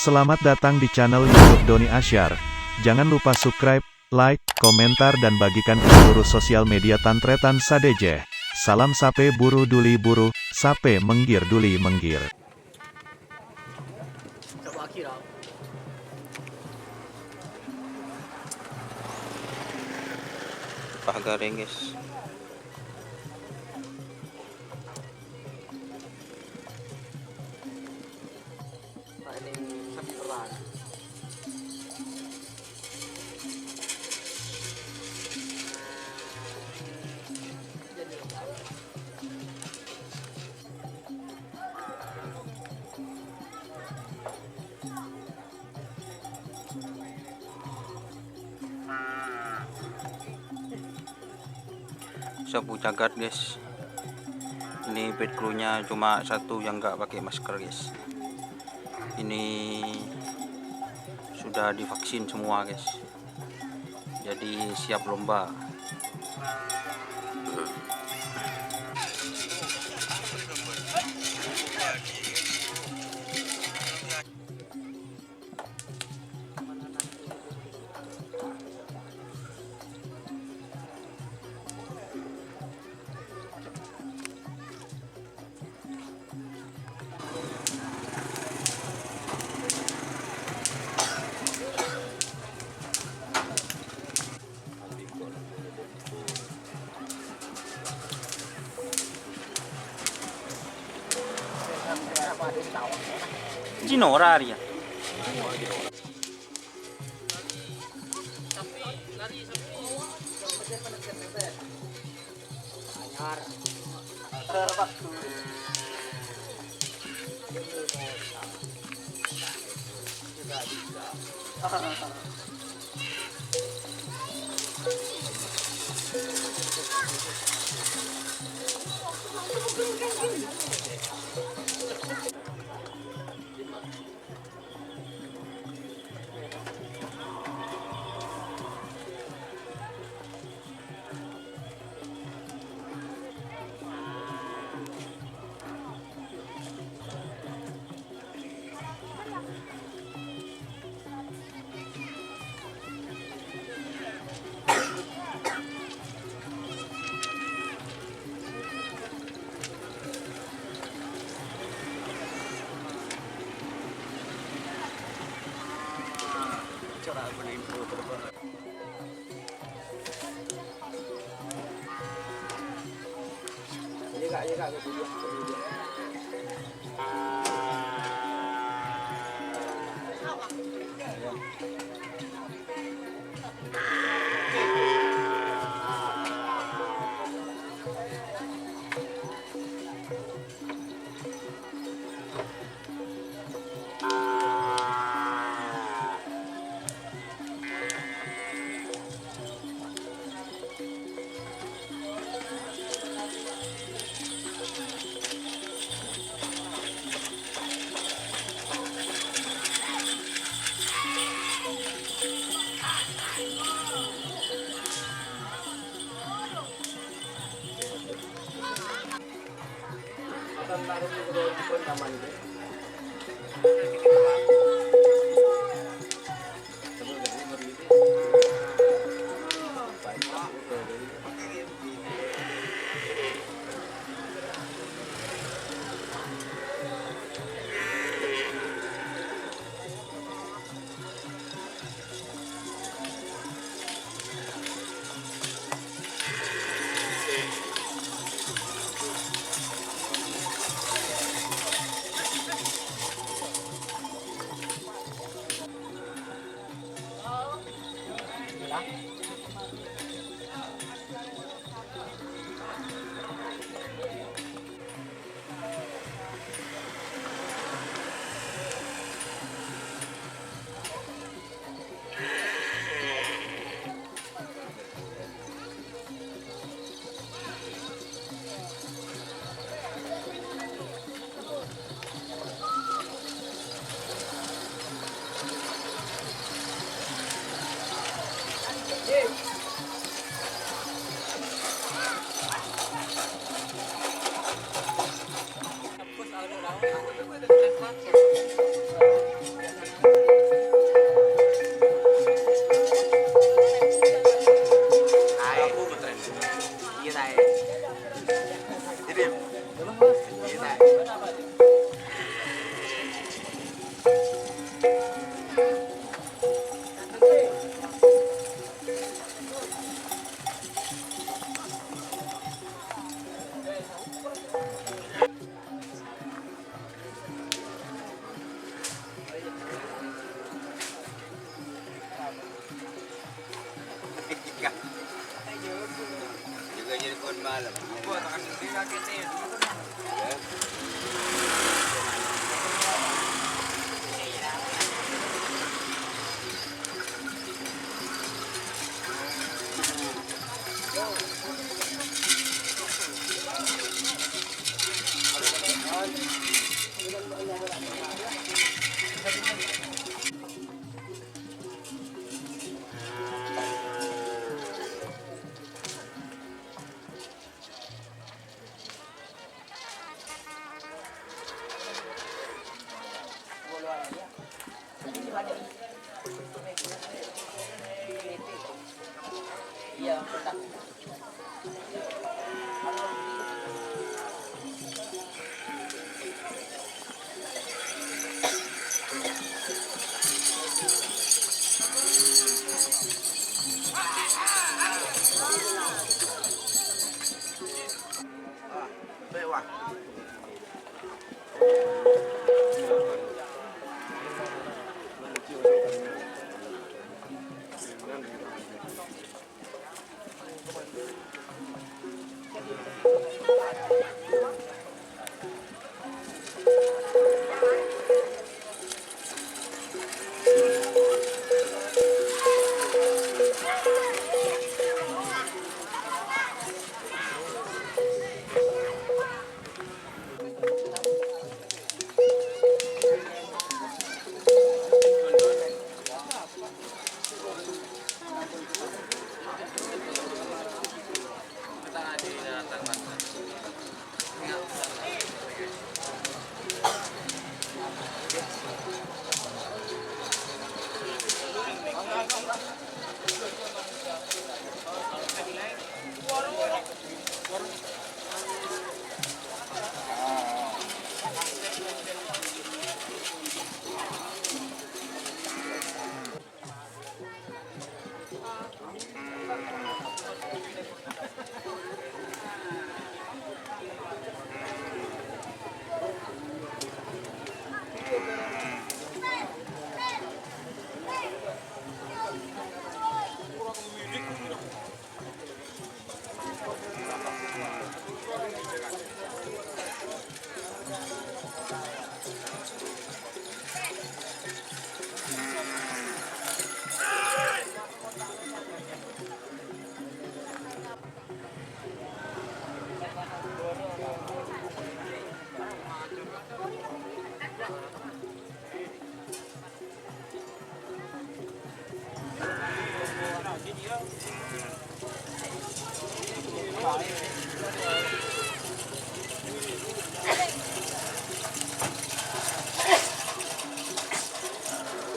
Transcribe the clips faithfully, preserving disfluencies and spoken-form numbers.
Selamat datang di channel YouTube Doni Asyar. Jangan lupa subscribe, like, komentar, dan bagikan ke seluruh sosial media tan-tarètan sadhâjâ. Salam sapè buru dhuli buru, sapè mèngghir dhuli mèngghir. Wah, garing, guys. Sabu cagat, guys. Ini pet krunya cuma satu yang nggak pakai masker, guys. Ini sudah divaksin semua, guys. Jadi siap lomba. Jinora arèya. Iyâ, Taè. Ini. Iyâ, Taè. Juga jadi pohon malam.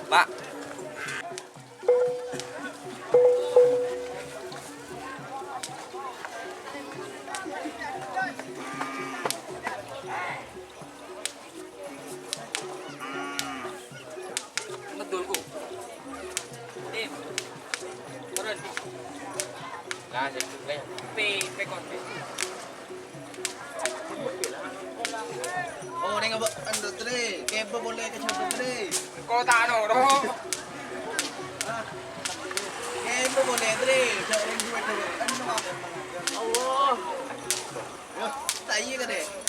Pak. Ngedulku. Tim. Turun. Lah, sik, leh. Pi, pekon, pi. Oh, neng apa? Ando, Tre. Kebo boleh ke siapa, Tre? Kota Noro. Hah? Kebo boleh, Tre. Jauh orang dua, dua. Ando, apa? Allah. Wah, tak iya, kan, deh?